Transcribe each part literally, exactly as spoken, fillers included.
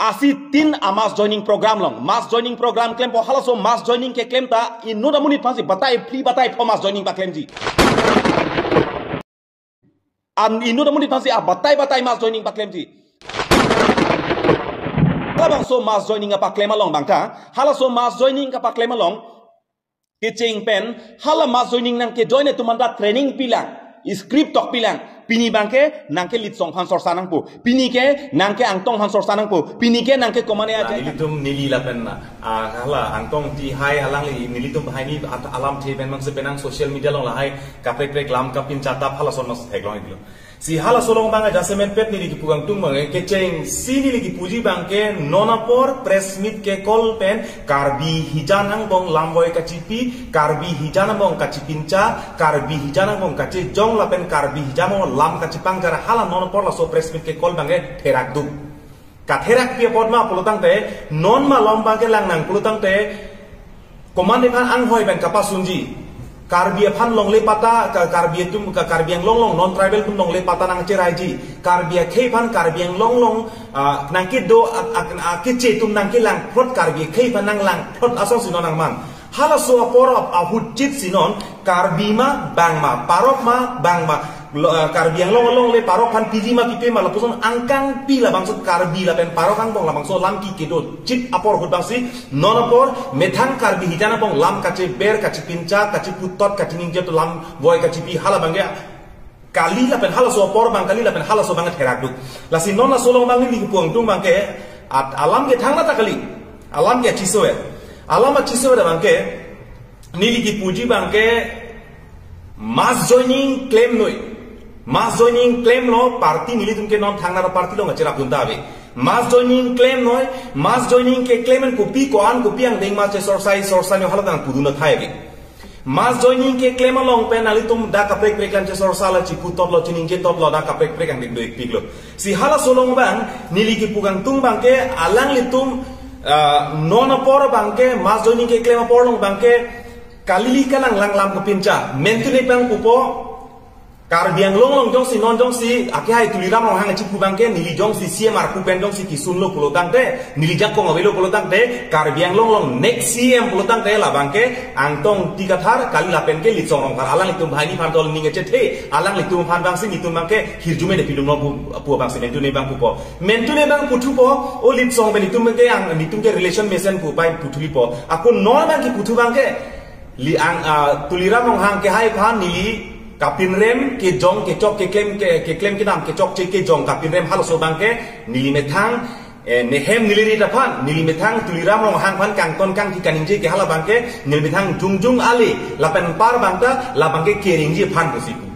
Asi tin a mass joining program along. Mass joining program klempo, halaso mass joining keklem ta inut amonit aphansi batai phli batai pho mass joining paklemji. An inut amonit aphansi a batai batai mass joining paklemji. Halabangso mass joining apaklem along bang ta, halaso mass joining kapaklem along kecheng pen, hala mass joining nangkejoin atum anta training pilang, script tok pilang. Pini bangke nangke Litsong aphan sorsa nangpo, pini ke nangke Angtong aphan sorsa nangpo, pini ke nangke komane aja. Ilitum neli lapen na, ah, hala Angtong Tehai alangli nelitum banghini at-, alamthe pen mangse penang social media along lahai kaprek prek lam kapincha tap halason mas theklong iklo. Si halaso along bang ajasemet pet neli kipu kangtung bang, eh, kechengsi neli kipuji bangke non apor press meet ke call pen Karbi hijan angbong lamvoi kachipi, Karbi hijan angbong kachipincha, Karbi hijan angbong kachejong lapen Karbi hijan angbong lam kachipangjar hala non apor laso press meet ke call bangke therakduk. Katherakpi apot ma pulotangte, non malom bangke lang nang pulotangte, komatne aphan anghoi pen kapasunji. Karbi aphan longle patta, ka-, Karbi atum, ka-, Karbi Anglong along non tribal atum longle patta nangcheraiji. Karbi akhei aphan Karbi Anglong along, ah, nangkedo ak-, ak-, akeche atum nangkelangplot, Karbi akhei aphan nanglangplot asonsi non nangman. Halaso apor ap-, ahut chit si non, Karbi ma bang ma, parok ma bang ma, lo-, ah, Karbi Anglong along le parok aphan piji ma pipe ma lapuson angkangpi labangso Karbi lapen parok angbong labangso lam ki kedo chit apor ahut bangsi non apor methang Karbi hijan angbong lam kacheber, kachipincha, kachiputot, kachiningje to lamvoi kachipi hala bangke kali lapen halaso apor bang kali lapen halaso bang therakduk. Lasi non laso along bang neli kipu kangtung bangke at alam ke thangnat ta kali. Alam ke achiso ya. Alam achiso ya bangke neli kipuji bangke mass joining klemnoi. Mass joining klemlo party nelitum ke non thangnat party along kacherapdun ta ave. Mass joining klemnoi, mass joining keklem pen kopi ko-an kopi angdeng mass chesorsai sorsanoi hala tang pudun athai ave. Mass joining keklem along pen nelitum dak kaprek prek lam chesorsa la chiputotlo chiningjetotlo dak kaprek prek angdeng do-ikpiklo. Si halaso along bang neli kipu kangtung bangke alanglitum, ah, non apor bangke mass joining keklem apor along bangke kalili kalang lang lam kapincha. Mentune bang pupo Karbi Anglong along jongsi non jongsi akehai Tuliram Ronghang chipu bangke neli jongsi C M arpu pen jongsi kisunlo pulotangte, neli jakong avelo pulotangte, Karbi Anglong along next C M pulotangte labangke Angtong Ingti Kathar kali lapen ke Litsong Rongphar alanglitum banghini aphan tol ning kachethe, alanglitum aphan bangsi nelitum bangke hirjume de pidum no pu, pu bangsi mentune bang pupo. Mentune bang puthupo, o Litsong pen nelitum bangke ang nelitum ke relation mesen pu pai puthulipo. Ako non bang kiputhu bangke, li ang, ah, Tuliram Ronghang kehai aphan neli kapinrem kejong kechok keklem ke, keklem kedam kechokche kejong kapinrem halaso bangke neli methang, eh, nehem neli rit aphan, neli methang Tuliram Ronghang aphan kangton kangthi kaningje ke hala bangke neli methang jongjong ale lapen par bangta labangke keringji aphan pusi pu.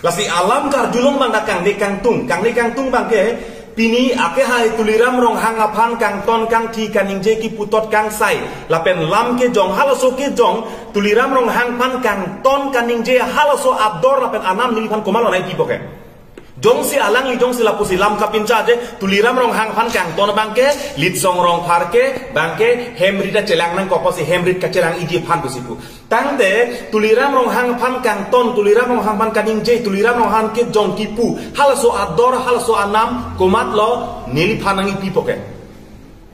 Lasi alam karjulong bang dak kangne kangtung, kangne kangtung bangke pini akehai Tuliram Ronghang aphan kangton kangthi kaningje kiputot kangsai lapen lam kejong halaso kejong Tuliram Ronghang aphan kangton kaningje halaso ador lapen anam neliphan komatlo nangpipo ke. Jongsi alangli jongsi lapusi lam kapincha je Tuliram Ronghang aphan kangton bangke Litsong Rongphar ke bangke hem rit kachelang nangkok pusi hem rit kachelang iji aphan pusi pu. Tangte Tuliram Ronghang aphan kangton, Tuliram Ronghang aphan kaningje, Tuliram Ronghang kejong kipu halaso ador halaso anam komatlo neliphan nangpipo ke.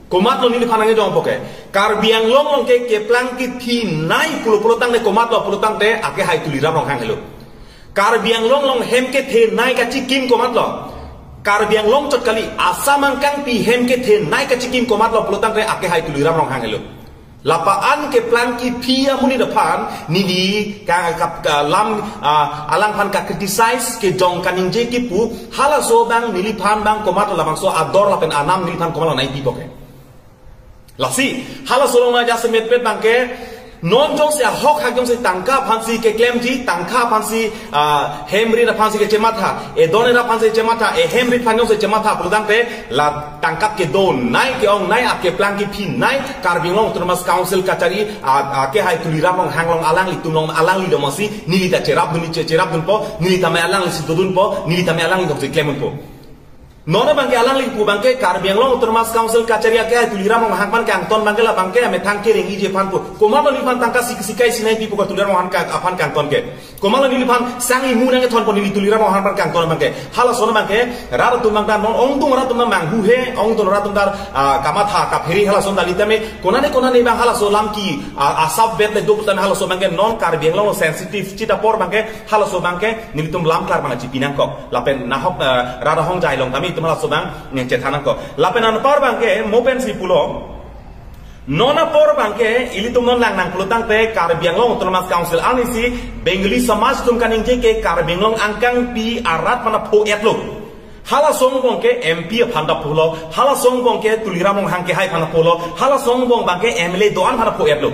Komatlo neliphan nangjongpo ke. Karbi Anglong along ke keplang kethenei pulo pulotangte komatlo pulotangte akehai Tuliram Ronghang helo. Karbi Anglong along hem kethenei kachikim komatlo. Karbi Anglong chot kali Assam angkangpi hem kethenei kachikim komatlo pulotangte akehai Tuliram Ronghang helo. Lapu-an keplang kethe amonit aphan neli ka, ka, ka lam, ah, alangphan ka criticize kejong kaningje kipu halaso bang neliphan bang komatlo labangso ador lapen anam neliphan komatlo nangpipo ke. Lasi halaso along ajasemet pet bangke non jongsi ahok hak jongsi tangka aphansi keklemji, tangka aphansi, ah, hem rit aphansi kechematha, edon era aphansi chematha, ehem rit aphan jongsi chematha pulotangte la tangka kedonei ke-ongnei akeplang kethenei Karbi Anglong Autonomous Council kachari a, akehai Tuliram Ronghang along alanglitum along alangli do masi neli ta cherapdun che, cherapdunpo, neli tame alanglisi dodunpo, neli tame alangli jongsi klemdunpo. Non abangke alangli pu abangke Karbi Anglong Autonomous Council kachari akehai Tuliram Ronghang aphan kangton abangke la abangke amethang kereng-iji aphan pu. Komatlo neliphan tangka sik-, sikai sinai pipo ko Tuliram Ronghang ka-, aphan kangton ke. Komatlo neliphan sang imu nangkethonpo neli Tuliram Ronghang aphan kangton abangke. Halason abangke rat atum abang ta non ongdung rat atum ta manghuhe, ongdung rat atum ta, ah, kamatha kaphere halason dalitame. Konane konane abang halaso alam ke, ah, asap vet le duk tame halaso abangke non Karbi Anglong sensitive chit apor abangke halaso abangke nelitum lam klar abang chipi nangkok. Lapen nahok, eh, rat ahong jai long tame itum halaso abang nangchethan nangkok. Lapen anpar abangke mo pensi pulo. Non apor abangke ilitum non lang nang pulo tangte Karbi Anglong Autonomous Council arnisi Bengali Samaj atum kaningje ke Karbi Anglong angkangpi arat mana pho-etlo. Halaso angbong ke M P aphan ta pulo, halaso angbong ke Tuliram Ronghang kehai aphan pulo, halaso angbong abangke M L A do-an aphan pho-etlo.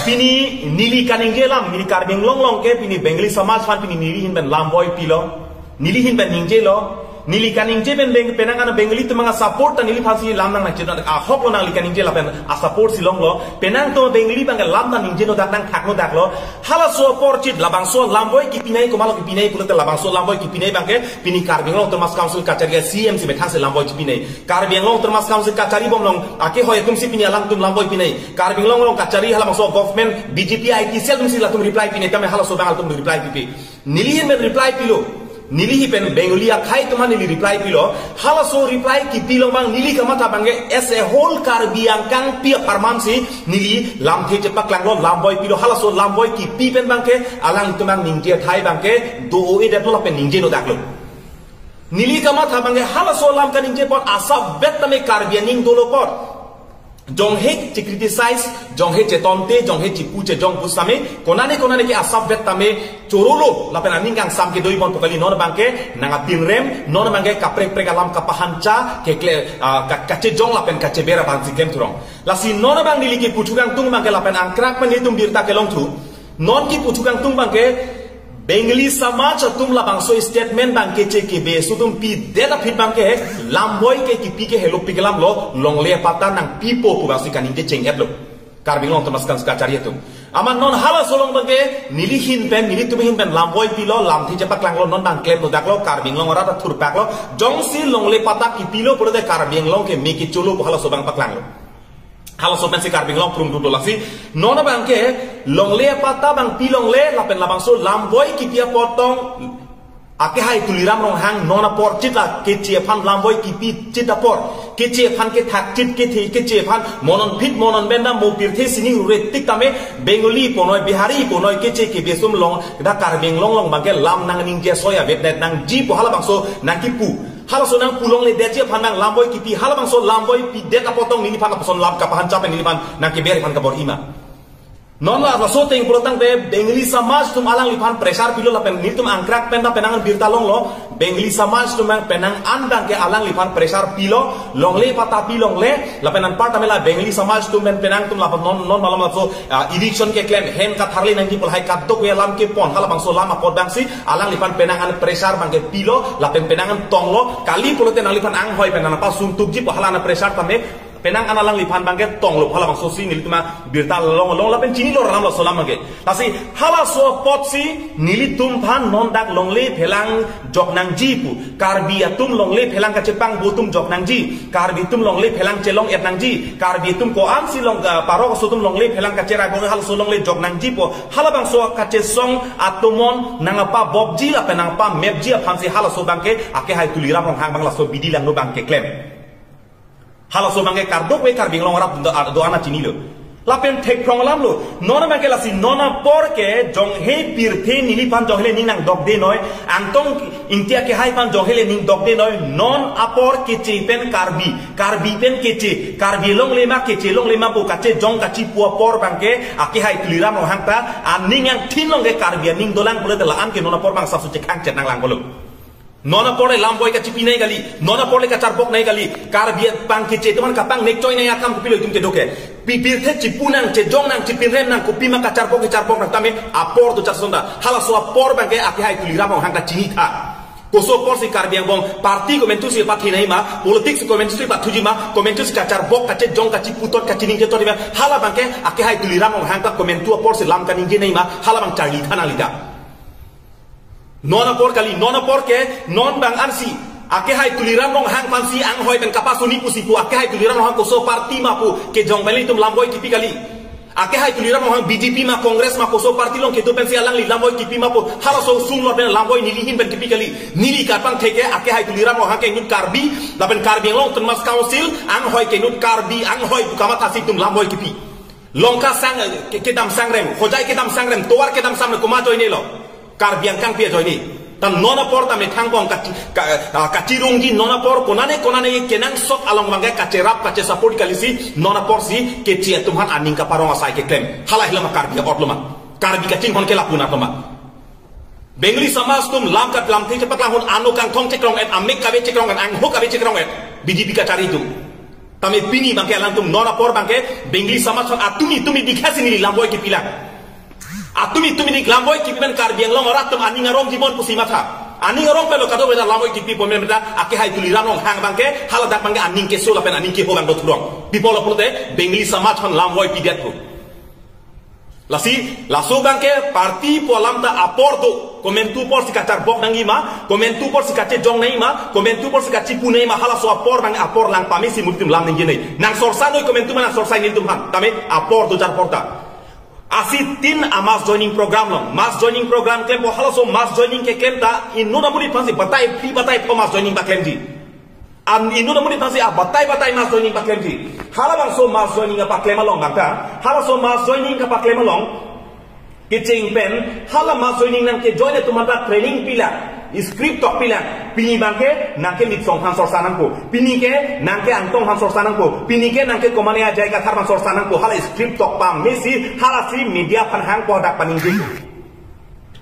Pini neli kaningje alam, neli Karbi Anglong along ke pini Bengali Samaj aphan pini neli ahin pen lam boi pilo. Neli ahin pen ningjelo. Neli kaningje pen Beng-, penang an Bengali atum abang a-support ta neliphansi lam nang nangchedon ahoklo nangli kaningje lapen a-support si longlo. Penang atum Bengali abangke lam nang ningje nodak nangthak nodaklo. Halaso apor chit labangso lam boi kipinai komatlo kipinai pulote labangso lam boi kipinai abangke pini Karbi Anglong Autonomous Council kachari C M si methang si lam boi kipinai. Karbi Anglong Autonomous Council kachari bom along akehai atumsi pini alangtum lam boi pinai. Karbi Anglong along kachari halabangso government B J P I T cell atumsi latum reply pinai tame halaso abang latum reply pipe. Neli ahin pen reply pilo. Neli ahin pen Bengali akhai atum aphan neli reply pilo. Halaso reply kipi along abang neli kamatha abangke as a whole Karbi angkangpi apharmansi neli lamthe chepaklanglo lam boi pilo. Halaso lam boi kipi pen abangke alangtum abang ningje athai abangke do-o-edetlo lapen ningje nodaklo. Neli kamatha abangke halaso alam kaningje apot asap vet tame Karbi aning dolo apot. Jonghe che-criticize, jonghe chetonte, jonghe chipu chejong pusitame, konane konane ke asap vet tame chorolo, lapen aning kangsam kedo-i bom pu kali non abangke nang apinrem, non abangke kaprek prek alam kapahancha, kekle, ah, ka-, kachejong lapen kacheber abangsi klem thurong. Lasi non abang neli kipu thu kangtung abangke lapen angkrak pen nelitum birta kelong thu. Non kipu thu kangtung abangke Bengali Samaj atum labangso statement abangke che kebe aso atum pidet aphi abangke lam boi ke kipi ke helo pi kelam lo longle patta nangpipo pu abangsi kaningje cheng-etlo. Karbi Anglong Autonomous Council kachari atum. Amat non halaso along abangke neli ahin pen nelitum ahin pen lam boi pilo lamthe chepaklanglo non abang klem nodaklo Karbi Anglong arat athurpaklo jongsi longle patta kipilo pulote Karbi Anglong ke me kecholo pu halaso abang paklanglo. Halaso pensi Karbi Anglong prum dudolasi. Non abangke longle patta abang pi longle lapen labangso lam boi kipi apot tong akehai Tuliram Ronghang non apor chit la keche aphan lam boi kipi chit apor. Keche aphan kethak chit kethe keche aphan monon phit monon benda mo pirthe sining hure tik tame Bengali ponoi Bihari ponoi keche kebe aso atum along dak Karbi Anglong along abangke lam nang ningje soi avetdet nangji pu halabangso nangkipu. Halaso nangpu longledetji aphan nang lam boi kipi halabangso lam boi pidet apot tong neliphan lapuson lam kapahancha pen neliphan nangkeber aphan kabor-i ma. Non la laso ateng pulo tangte Bengali Samaj atum alangliphan pressure pilo lapen nelitum angkrak pen ta penang an birta longlo Bengali Samaj atum abang penang an abangke alangliphan pressure pilo longle patta pi longle lapen anpar tame la Bengali Samaj atum pen penang atum lapen non non malom laso, ah, eviction keklem hem katharli nangji pu lahai kadokave alam kepon halabangso alam apot abangsi alangliphan penang an pressure abangke pilo lapen penang an tonglo kali pulote nangliphan anghoi pen nangpasung tukji pu hala an pressure tame penang an alangliphan abangke tonglo halabangso si nelitum abirta long long lapen chinilo ram laso alam abangke. Lasi halaso apotsi nelitum aphan non dak longle phelang jok nangji pu. Karbi atum longle phelang kachepangbo atum jok nangji. Karbi atum longle phelang chelong-et nangji. Karbi atum ko-ansi long, ah, parok aso atum longle phelang kacherai bong halaso longle jok nangji pu. Halabangso kachesong atomon nangpabopji lapen nangpamepji aphansi halaso abangke akehai Tuliram Ronghang abang laso bidi langno abangke klem. Halaso abangke kadokave Karbi Anglong arat do, do-an ta chinilo. Lapen thekphrong alam lo. Non abangke lasi non apor ke jonghe pirthe neliphan jonghe le ning nangdokde noi. Angtong Ingti akehai aphan jonghe le ning dokde noi. Non apor keche pen Karbi. Karbi pen keche. Karbi longle ma keche longle ma pu kachejong kachipu apor abangke akehai Tuliram Ronghang ta aning angthin along ke Karbi aning dolang pulote la-an ke non apor abang sapso chekhang chet nanglang pulo. Non apor le lam boi kachipi nai kali, non apor le kacharbok nai kali, Karbi apang keche teman kapangnek choi nai akam kopilo itum kedo ke. Pi pirthe chipu nang, chejong nang, chipinrem nang, kopima kacharbok kacharbok nang tame apor do charson ta. Halaso apor abangke akehai Tuliram Ronghang ta chinitha. Koso aporsi Karbi angbong party komantusi pathinai ma, politics komantusi pathuji ma, komantusi kacharbok, kachejong, kachiputot, kachining chetot ma, hala abangke akehai Tuliram Ronghang ta komantu aporsi lam kaningje nai ma, hala abang charlitha nanglita. Non apor kali, non apor ke, non abang ansi. Akehai Tuliram Ronghang aphansi anghoi pen kapasuni pusi pu, akehai Tuliram Ronghang koso party ma pu kejong pen ilitum lamvoi kipi kali. Akehai Tuliram Ronghang B J P ma, Congress ma, koso party along kedo pensi alangli lamvoi kipi ma pu, halaso sung lo pen lamvoi neli ahin pen kipi kali. Neli karpang theke akehai Tuliram Ronghang ke inut Karbi, lapen Karbi Anglong Autonomous Council anghoi ke inut Karbi anghoi pu kamathasi itum lamvoi kipi. Longka sang, ke-, kedam sangrem, Hojai kedam sangrem, tovar kedam sangrem, komat ajoine lo? Karbi angkangpi ajoine. Ta non apor ta methang pong kachi-, ka-, ah, kachirungji non apor konane konane kenangsot along abangke kacherap kachesupport kalisi non aporsi kechi atum aphan aning kaparong asai keklem. Hala helo ma Karbi ot lo ma? Karbi kachinghon ke lapu-an atum ma? Bengali samaj atum lam kat lamthe chepaklangdun, ano kangthong chekrong-et, amek kave chekrong-et, angho kave chekrong-et, B J P kachari atum. Tame pini abangke alangtum non apor abangke Bengali samaj atum atumi tumi dikhasi neli lamvoi kipi lang. Atumi tumi dik lamvoi kipi pen Karbi Anglong arat atum aning arong jibon pusi matha. Aning arong pen lo kadokave ta lamvoi kipi pon pen ta akehai Tuliram Ronghang abangke haladak abangke aning keso lapen aning keho abang dothurong. Pi apotlo pulote Bengali samaj aphan lamvoi pidet pu. Lasi, laso abangke party pu alam ta apor do, komantu aporsi kacharbok nangji ma, komantu aporsi kachejong nangji ma, komantu aporsi kachipu nangji ma, halaso apor abang apor lang pamesi muritum lam ningje nai. Nang sorsa noi komantu ma nang sorsa nelitum aphan, tame apor do jar apor ta. Asi tin a mass joining program long, mass joining program klempo, halaso mass joining keklem ta, inut amonit aphansi batai phli batai pho mass joining paklemji. An inut amonit aphansi a batai batai mass joining paklemji. Halabangso mass joining apaklem along abang ta, halaso mass joining kapaklem along kecheng pen, hala mass joining nangkejoin atum aphan ta training pilang, script tok pilang. Pini abangke nangke Litsong aphan sorsa nangpo, pini ke nangke Angtong aphan sorsa nangpo, pini ke nangke komane ajai kathar aphan sorsa nangpo, hala script tok pamesi, halasi media aphan hangpo dak paningje.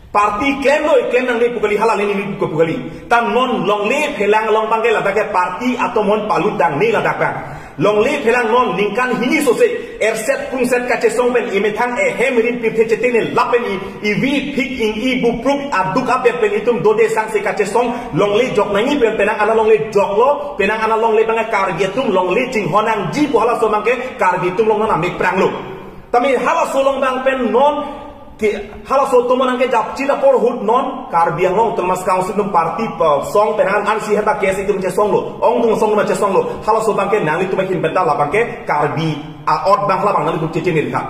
Party klem noi, klem nangne pu kali, hala le neli pu pu kali. Ta non longle phelang along abangke ladak ke party atomon palut nangne ladak abang. Longle phelang non ningkan hini sose, erset pungset kachesong pen imethang ehem rit pirthe chetene lapen i, ivi phik ing-i bupruk aduk abet pen itum dode sangse kachesong longle jok nangji pen penang ana longle joklo, penang ana longle abangke Karbi atum longle chinghon nangji pu halaso abangke Karbi atum along non amek pranglo. Tame halaso along abang pen non ke halaso atum nangkejapchit apor ahut non Karbi Anglong Autonomous Council atum party, eh, song penang ansi heta case itum chesonglo, ongdung song atum chesonglo, halaso abangke nanglitum ahin pen ta labangke Karbi a-ot abang halabang nanglitum chechenir tha.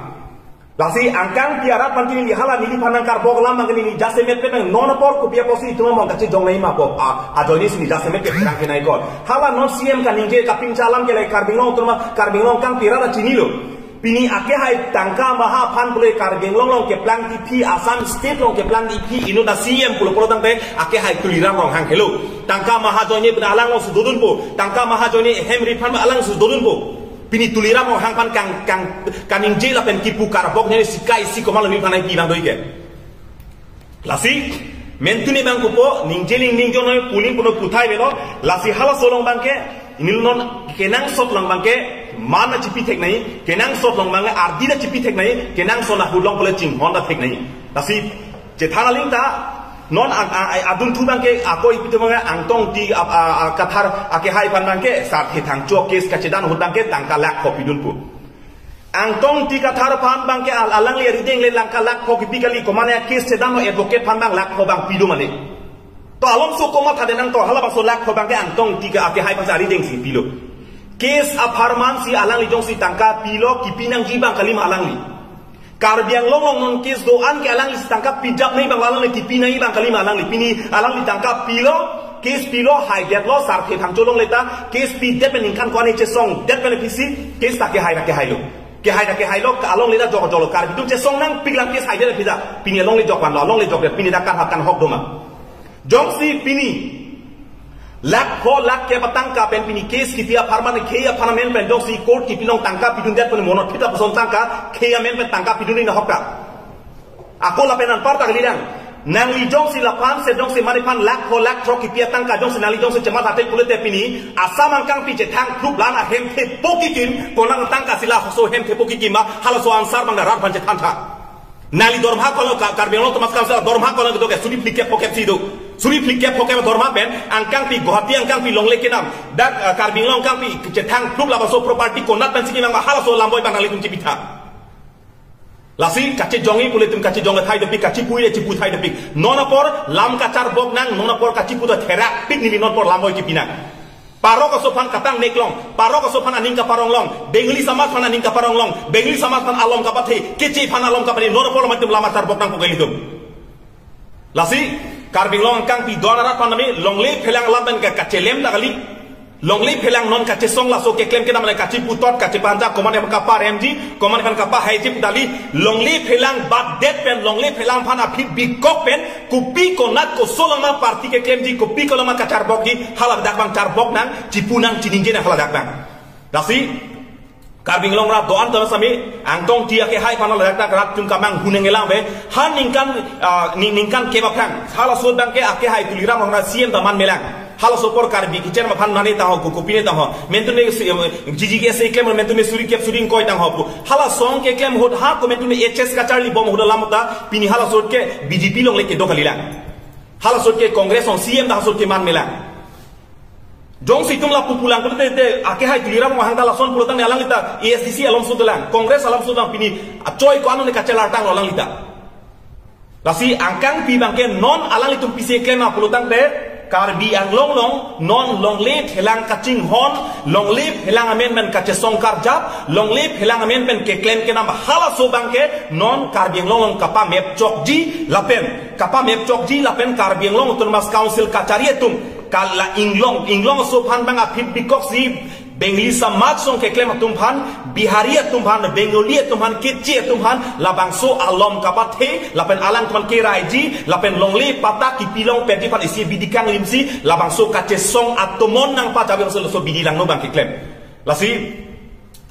Lasi angkangpi arat aphan ke neli hala neliphan nangkarbok alam abangke neli jasemet pen non apor kopi apotsi itum among kachejong nangji ma pu a, ajoinesi neli jasemet pen nangkenai ko. Hala non C M kaningje kapingcha alam ke le Karbi Anglong atum, Karbi Anglong angkangpi arat ta chinilo. Pini akehai tangka maha aphan pule Karbi Anglong along keplang tiphi, Assam State along keplang tiphi inut a C M pulo pulo tangte akehai Tuliram Ronghang helo. Tangka maha ajoine pen alang alongsi dodunpo, tangka maha ajoine hem rit aphan alang alongsi dodunpo. Pini Tuliram Ronghang aphan kang, kang, kaningje lapen kipu karbok neli sikai si komat lo neliphan nangpi abang do-ik ke. Lasi, mentuni abang kopo, ningje ling ningjo noi puling puno puthai avelo, lasi halaso along abangke, inut non kenangsot along abangke, man achipi thek nangji, kenangsot along abangke, ardi ta chipi thek nangji, kenangsot ahut along pule chinghon ta thek nangji. Lasi, chethan aling ta, non a, a, a, adunthu abangke, ako ipi atum abangke, Angtong Ingti, a, a, a, Kathar, akehai aphan abangke, sarthe thangcho case kachedan ahut abangke, tangka lakh pho pidunpo. Angtong Ingti Kathar aphan abangke al-, alangli arideng le tangka lakh pho kipi kali, komane a case chedamlo, advocate aphan abang lakh pho abang pido mane. To alongso komat thaden nang to, halabangso lakh pho abangke Angtong Ingti ke akehai aphansi aridengsi pilo. Case apharmansi alangli jongsi tangka pilo, kipi nangji abang kali ma alangli? Karbi Anglong along non case do-an ke alanglisi tangka pijap nangji abang, alangli kipi nangji abang kali ma alangli? Pini alangli tangka pilo, case pilo, haidetlo, sarthe thangcho alongle ta case pidet pen ningkan ko-an chesongdet pen aphisi case ta kehai ta kehailo. Kehai ta kehailo, alongle ta jok joklo, Karbi atum chesong nangpik lang case haidet aphisi ta. Pini alongle jok vanlo, alongle jokdet, pini ta karhap kanhok do ma? Jongsi pini lakh pho lakh kep atangka pen pini case kipi apharman, khei aphan amen pen jongsi court kipi along tangka pidundet pen monot phita puson tangka, khei amen pen tangka pidun nahok ta. Ako lapen anparta kalilang. Nangli jongsi laphan se jongsi mane aphan lakh pho lakh throk kipi atangka jongsi nangli jongsi chematha thek pulote pini Assam angkangpi chethang phlup lan ahem thepo kikim, konat atangka si laso hem thepo kikim ma, halaso answer abang rat aphan chethan tha. Nangli dorma ko-an lo, Ka-, Karbi Anglong Autonomous Council dorma ko-an lo kedo ke, suri phlikep phokep si do. Suri phlikep phokep dorma pen angkangpi, Guwahati angkangpi longle kedam, dak, eh, Karbi Anglong angkangpi chethang phlup labangso property konat pensi kimang ma, halaso lamvoi abang nanglitum chipi tha. Lasi kachejongji pule itum kachejong thai dopik, kachepu le chepu thai dopik. Non apor lam kacharbok nang, non apor kachepu ta therak pik neli non apor lam oi kipi nang. Parok aso aphan kapangnek long, parok aso aphan aning kaparong long, Bengali samaj aphan aning kaparong long, Bengali samaj aphan alom kapathe, Keche aphan alom kapathe, non apor lam itum lam kacharbok nang pu ke ilitum. Lasi Karbi Anglong angkangpi do-an arat aphan tame longle phelang alam pen ka kachelem ta kali. Longle phelang non kachesong laso keklem kedam le kachepu tot kachepanjap komat aphan kaparemji, komat aphan kapahaiji pu ta kali. Longle phelang badet pen longle phelang aphan aphi bikok pen kopi konat koson lama party keklemji, kopi kolama kacharbokji, haladak abang charbok nang, chepu nang, chiningje nang haladak abang. Lasi Karbi Anglong rat do-an tame sami, Angtong Ingti akehai aphan ladak rat atum kamang huneng elang be, ha ningkan, ah, ning-, ningkan kep aphrang, halaso abang ke akehai Tuliram Ronghang C M ta man melang. Halaso apor Karbi kechem aphan nane tangho, ko kopi ne tangho. Mentu ne si, em, G G K S keklem, mentu ne suri kep suri ingkoi tangho pu. Hala asong keklem ahut ha ko mentu ne H S kacharli bom ahut alam ta, pini halaso ke B J P longle kedo kalilang. Halaso ke Congress along C M ta halaso ke man melang. Jongsi itum lapu pulang pulote, te, akehai Tuliram Ronghang ta lason pulotang ne alanglita A S D C along sutelang, Congress along sutelang, pini achoi ko-an ne kachelar tanglo alanglita. Lasi angkangpi abang ke non alanglitum pisi klem ma pulotangte Karbi Anglong along non longle phelang kachinghon, longle phelang amen pen kachesong karjap, longle phelang amen pen keklem kedam halaso abang ke non Karbi Anglong along kapamep chokji lapen, kapamep chokji lapen Karbi Anglong Autonomous Council kachari atum kala inglong, inglong aso aphan abang aphi bikok si Bengali samaj along keklem atum aphan, Bihari atum aphan, Bengali atum aphan, Keche atum aphan, labangso alom kapathe, lapen alang atum aphan keraiji, lapen longle patta kipi long pedi aphan isi bidi kanglim si, labangso kachesong atomon nangpajap laso, laso bidi langno abang keklem. Lasi,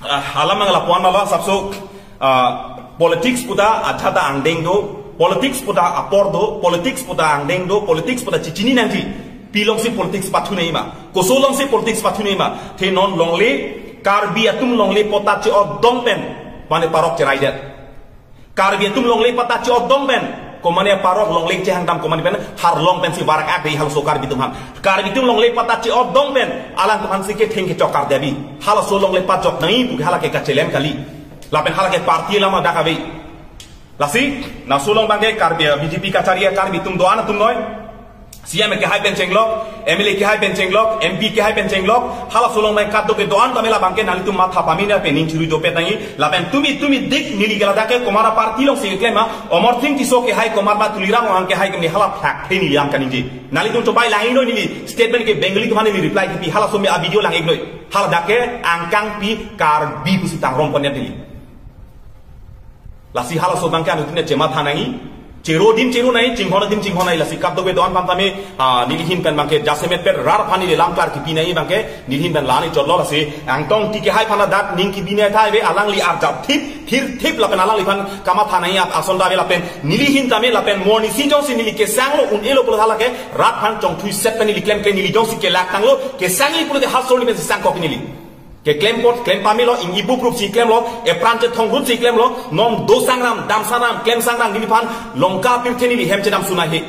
ah, alam nang lapuan malo asapso, ah, politics pu ta ajat ta angdeng do, politics pu ta apor do, politics pu ta angdeng do, politics pu ta chechini nangji. Pi along si politics pathu nangji ma, koso along si politics pathu nangji ma. Te non longle, Karbi atum longle patta che-otdong pen, mane parok cheraidet. Karbi atum longle patta che-otdong pen, komat ne parok longle chehangdam komat pen, harlong pen si barak ak dei halaso Karbi atum aphan. Karbi atum longle patta che-otdong pen, alang atum aphan si ketheng kechok kardep bi. Halaso longle pajok nangji pu ke hala ke kachelem kali. Lapen hala ke party lama dak ave. Lasi, laso along abang ke Karbi, B J P kachari Karbi atum do-an atum noi. C M akehai pen chenglok, M L A akehai pen chenglok, M P akehai pen chenglok, halaso along abang kadokave do-an tame labang ke nanglitum matha pamina pen ning churu dopet nangji, lapen tumi tumi dik neli ke ladak ke komat aparty along si keklem ma, Amarsing Tisso akehai komat ma Tuliram Ronghang akehai ke neli hala phak the neli yang kaningje. Nanglitum chobai lang-iknoi neli statement ke Bengali atum aphan neli reply kipi halaso me a-video lang-iknoi. Haladak ke angkangpi Karbi pusi tangrom pondet neli. Lasi halaso abang ke anuttin chematha nangji. Chero adim chero nangji, chinghon adim chinghon nangji, lasi kadokave do-an aphan tame, ah, neli ahin pen abang ke jasemet pet rat aphan neli lam klar kipi nangji abang ke, neli ahin pen la-an chotlo lasi, Angtong Ingti akehai aphan ladak ning kipi nangji thai ave, alangli arjap thip, thir thip lapen alangliphan kamatha nangji ap ason ta ave lapen, neli ahin tame lapen morning si jongsi neli kesanglo un-elo pulo hala ke, rat aphan chongthui set pen neli klem ke neli jongsi kelak tanglo, kesangji pulote halaso arni pen si sangkok neli. Keklem apot, klem pamelo, ingji buprup si klemlo, epran chethong rut si klemlo, non do sangram, dam sangram, klem sangram, neliphan, Lanka pirthe neli hem chedam sunai he.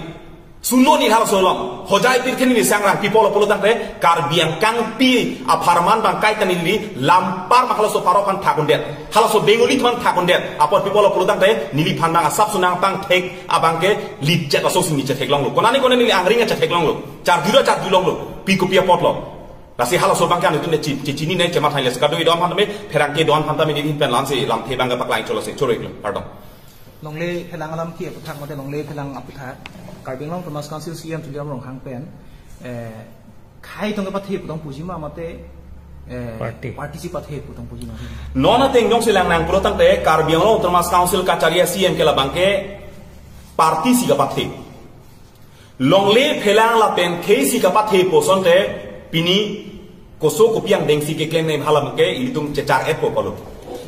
Suno neli halaso along, Hojai pirthe neli sangram, pi apotlo pulotangte, Karbi angkangpi apharman abang kaita neli, lampar abang halaso parok aphan thak undet, halaso Bengali atum aphan thak undet, apot pi apotlo pulotangte, neliphan abang asap sunang pangthek, abang ke, lijat aso si neli chetheklonglo. Konane konane neli angring chetheklonglo, charjura charjulonglo, pi kopi apotlo. Lasi halaso abang ke anuttin che, chechini nangji chematha nangji lasi kadokave do-an aphan tame, pherangke do-an aphan tame neli ahin pen la-an si lamthe abang ke paklang chotlo si choro-iklo, pardon. Longle phelang alam ke aputhak mate longle phelang aputhak. Karbi Anglong Autonomous Council C M Tuliram Ronghang pen, eh, khei tong kepathe putong puji ma mate, eh, Party. Party si pathe putong puji ma. Non ateng jongsi lang nang pulotangte Karbi Anglong Autonomous Council kachari C M ke labang ke party si kapathe. Longle phelang lapen khei si kapathe pu asonte pini koso kopi angdeng si keklem nangji hala abang ke ilitum chechar-etpo pulo.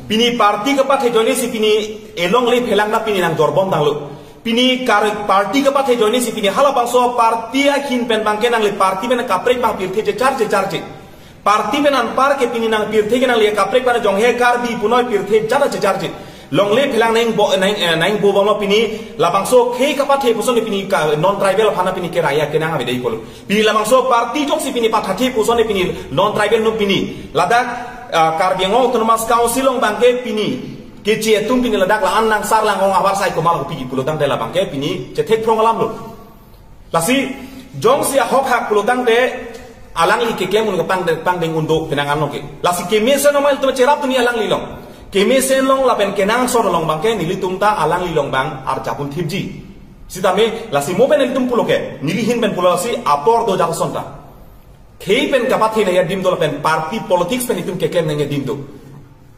Pini party kapathe ajoine si pini elongle phelang ta pini nangjorbom tanglo. Pini kar party kapathe ajoine si pini halabangso party ahin pen abang ke nangli party pen kaprek abang pirthe chechar checharche. Party pen anpar ke pini nang pirthe ke nangli kaprek abang jong he Karbi punoi pirthe jada checharche. Longle phelang nangbo, nang, eh, nangbo abang lo pini labangso khei kapathe pu ason pini ka non tribal aphan pini keraya kenang ave dei pulo. Pini labangso party jongsi pini pathathe pu ason pini non tribal atum pini ladak, ah, Karbi Anglong Autonomous Council along abang ke pini Keche atum pini ladak la-an nang sar lang ong abar sai komal kopi pulo tangte labang ke pini chethek phrong alam lo. Lasi jongsi ahok hak pulo tangte alangli keklem un kepang pangdeng un do penang anlo ke. Lasi kemesen along ma ilitum cherapdunji alangli along. Kemesen along lapen kenangsot along abang ke nelitum ta alangli along abang arjap un thipji. Sitame lasi mo pen ilitum pulo ke, neli ahin pen pulo lasi apor do jal ason ta. Khei pen kapathe nangji adim do lapen party politics pen itum keklem nangji adim do.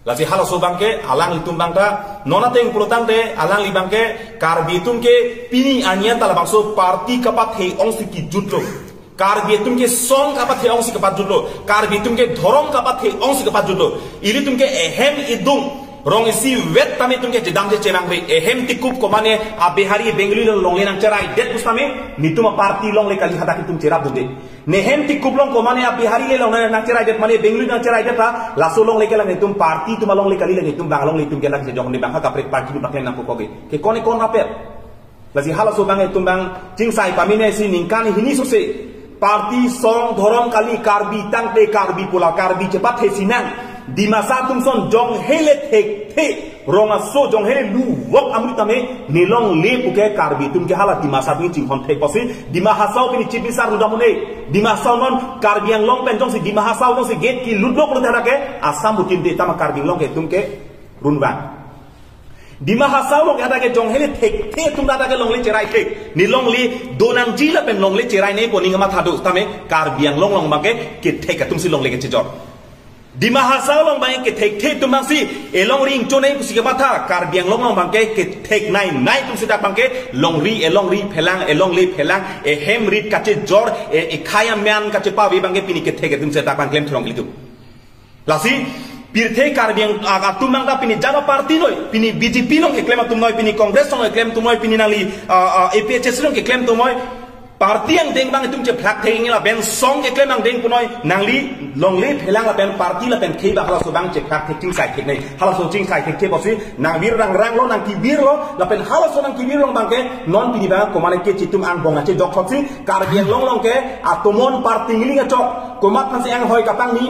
Lasi halaso abang ke alanglitum abang ta non ateng pulo tangte alangli abang ke Karbi atum ke pini anian ta labangso party kapathe ongsi kejut lo. Karbi atum ke song kapathe ongsi kepajut lo. Karbi atum ke dhorom kapathe ongsi kepajut lo. Ilitum ke ehem idung rong isivet tame itum ke chedam chechemang ri. Ehem tikup komane a Bihari Bengali along longle nangcheraidet pusitame nelitum a party longle kali hadak itum cherapdunde. Ne hem tikup along komane a Bihari le longle nangcheraidet mane Bengali nangcheraidet ta laso longle ke la nelitum party atum alongle kali, la nelitum abang alongle itum ke la kejong ne abang ha kaprek party atum paklem nangkok ke. Ke kone kon rapet. Lasi halaso abang itum abang chingsai pamine si ningkan hini sose. Party song dhorom kali, Karbi tangte Karbi pu la Karbi chepathe sinang. Dimasa atum ason jong hele thekthe rong aso jong hele luvok amri tame ne longle puke Karbi atum ke hala Dimasa atum chinghon thek pusi Dima Hasao pini Chief Minister rudam un-e. Dima Hasao non Karbi Anglong pen jongsi Dima Hasao jongsi gate kelut lo pulote hadak ke Assam butin de tama Karbi Anglong ke itum ke runvang. Dima Hasao along ke hadak ke jong hele thekthe atum hadak ke longle cherai thek. Ne longle donangji lapen longle cherai ne pu aning kamatha do tame Karbi Anglong along abang ke kethek atum si longle kechejor. Dima Hasao along abang ke thekthe atum abang si elongri ingchonei pusi kematha, Karbi Anglong along abang ke kethek nei nei atum si dak abang ke longri, elongri phelang, elongle phelang, ehem rit kachejor, e, ekhai amen kachepave abang ke pini kethek atum si dak abang klem thurong kelitum. Lasi pirthe Karbi Ang-, a-, atum abang ta pini jalo party noi, pini B J P along keklem atum noi, pini Congress along keklem atum noi, pini nangli, a, a, A P H L C along keklem atum noi. Party angdeng abang itum chephlak thek nangji lapen song keklem angdeng punoi, nangli longle phelang lapen party lapen khei abang halaso abang chephlak thek, chingsai thek nei. Halaso chingsai thekthe pusi nangvir rangrang lo, nangkevir lo, lapen halaso nangkevir along abang ke non pini abang komane ke chitum angbong achejok thotsi Karbi Anglong along ke atomon party ngiling achok komat aphansi anghoi kapangni